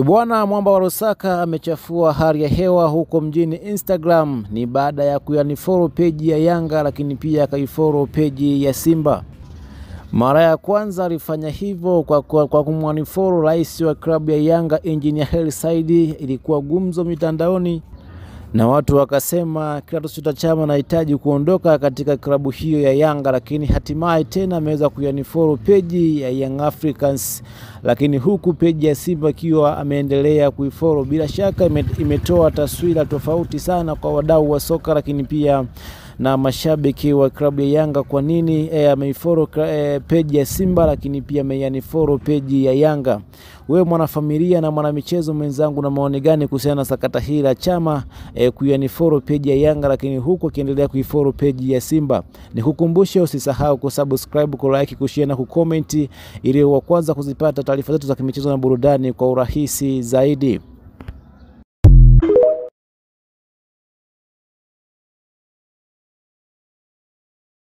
Bwana Mwamba wa Lusaka amechafua hali ya hewa huko mjini Instagram. Ni baada ya kuyanifollow peji ya Yanga, lakini pia akaifollow peji ya Simba. Mara ya kwanza alifanya hivyo kwa kumwanifollow rais wa klabu ya Yanga Engineer Hersi Said. Ilikuwa gumzo mitandaoni na watu wakasema Clatous Chama anahitaji kuondoka katika klabu hiyo ya Yanga, lakini hatimaye tena ameweza kuyanifollow peji ya Young Africans, lakini huku peji ya Simba ikiwa ameendelea kuifollow. Bila shaka imetoa taswira tofauti sana kwa wadau wa soka, lakini pia na mashabiki wa klabu ya Yanga. Kwa nini ameifollow peji ya Simba lakini pia ameifollow peji ya Yanga? Wewe mwanafamilia na mwanamichezo mwenzangu, na maoni gani kuhusiana na sakata hili la Chama kuyanifollow peji ya Yanga lakini huku akiendelea kuifollow peji ya Simba? Nikukumbushe usisahau kusubscribe, kulike, kushare na kucomment ili wa kwanza kuzipata taarifa zetu za kimichezo na burudani kwa urahisi zaidi.